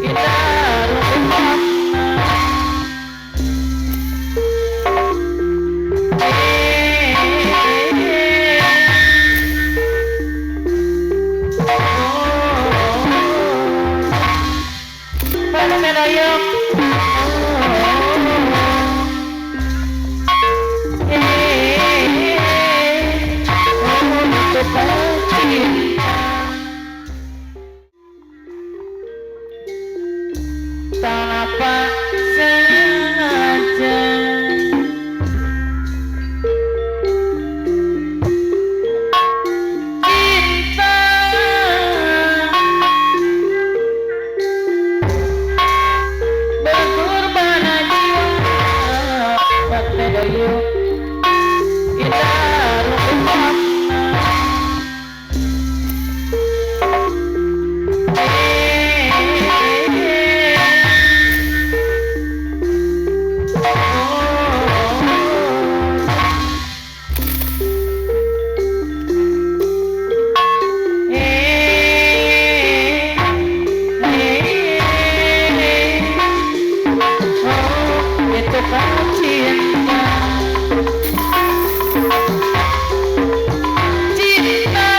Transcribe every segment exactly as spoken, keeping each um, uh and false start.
Indah rumput warna. Panas ya, Doyok. Tanpa sengaja. Cinta berkorban jiwa. Indah rumput warna. Itu kan cinta. Cinta.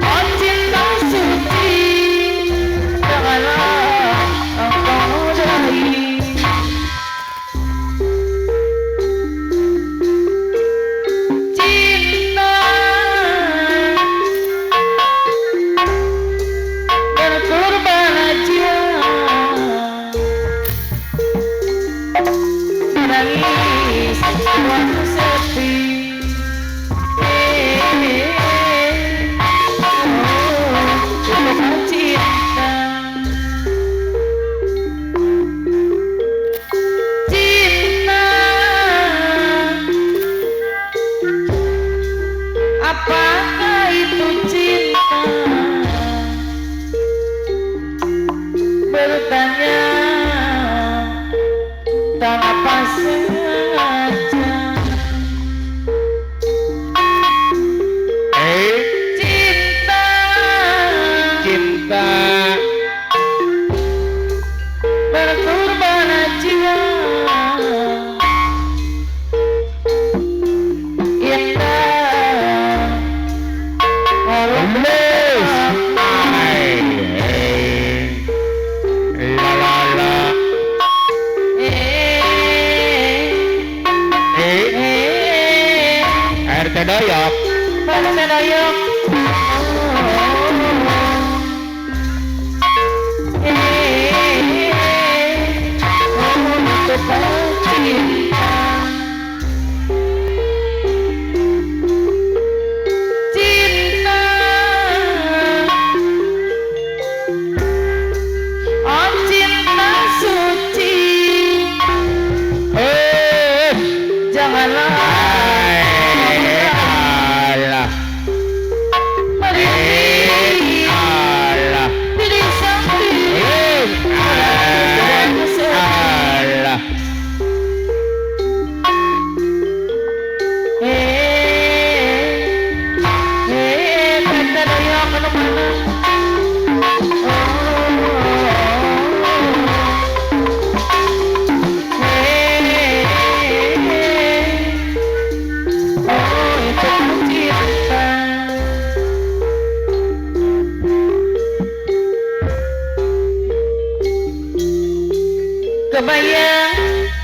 Oh, cinta suci, janganlah engkau modai. Cinta berkorban jiwa. Menangis ruang sepi. Eh, oh, luka cinta. Cinta. Apakah itu cinta? Bertanya tanpa sengaja. Eh? Cinta. Cinta. Berkorban jiwa. Indah. Harus. Hai, hei. La, la, la. Eh. Eh. Eh. R T Doyok. R T Doyok. Cinta, oh cinta suci. Eh. Janganlah. Hai, alah. Merinding. Eh, alah. Diri sendiri. Eh, alah. Alah. Eh, eh, kata Doyok, anu mana? Oh, oh, oh, oh. Kebayang,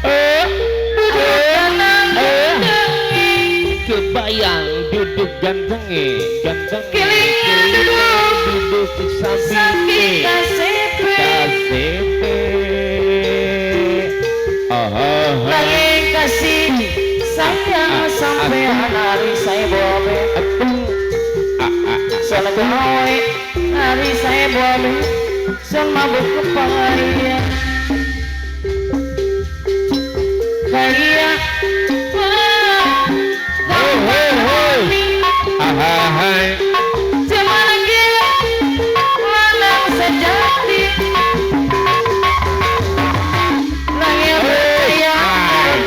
eh, duduk eh, tenang eh. Di kebayang duduk ganteng, eh, ganteng, eh. Kilingan duduk, duduk di samping, samping eh. Kasepe. Kasepe. Aha. Lagi kasih sayang ah, ah, sampai ah. Hari saya bawa be. Aduh. Ah, ah, ah. Soalnya gue mau, eh, hari saya bawa be. Sama mabuk kepala dia. Kayak, ah. Hei, hei, hei. Ahahai. Cuman gila, lanang sejati. Nang yang percaya,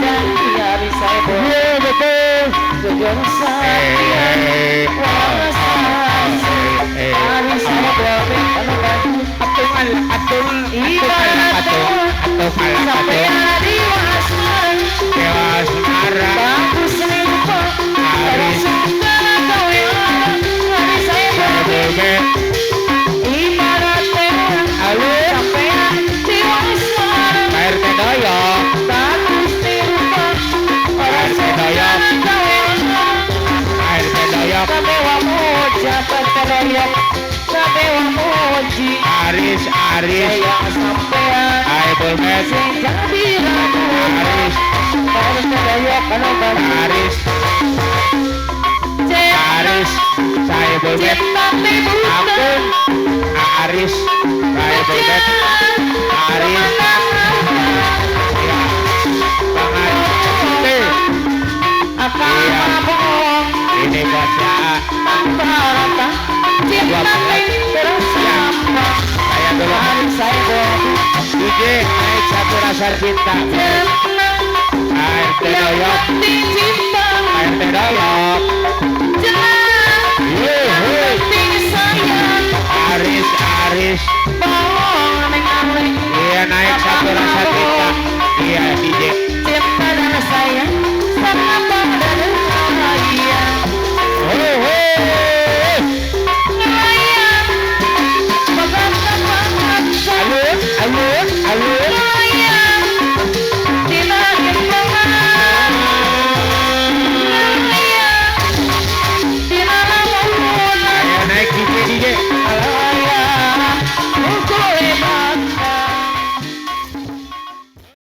janji hari saya boleh. Iya, betul. Jujur saja, eh, eh, walau eh, eh, eh, hari saya boleh. Sampai ada di Wasman. Dewas Nara. Bagus nih rupa. Aris. Terus sudah kau yang ada. Aris saya Bebe. Ibaratnya. Halo. Sampai di Wasman. Pak R T Doyok. Bagus nih rupa. Orang Pak R T Doyok. Sudah kau yang ada. Pak R T Doyok. Sampai wamu jabat keroyok. Sampai wamu Aris, Aris. Saya sampean. Hai, Bulmet. Sing jadi ragu. Aris. Kalau saya kalau Aris. Aris. Saya Bulmet. Cinta timbul. Ampun. Aris. Saya Bulmet. Aris. Ya. Bang Aris. Nih. Akan Iya. Mabok. Ini buat ya. Tanpa rata. Cinta Buat terus ya. Saya dulu. Aris saya. D J naik satu rasa cinta. Air teh doyok. Air teh doyok.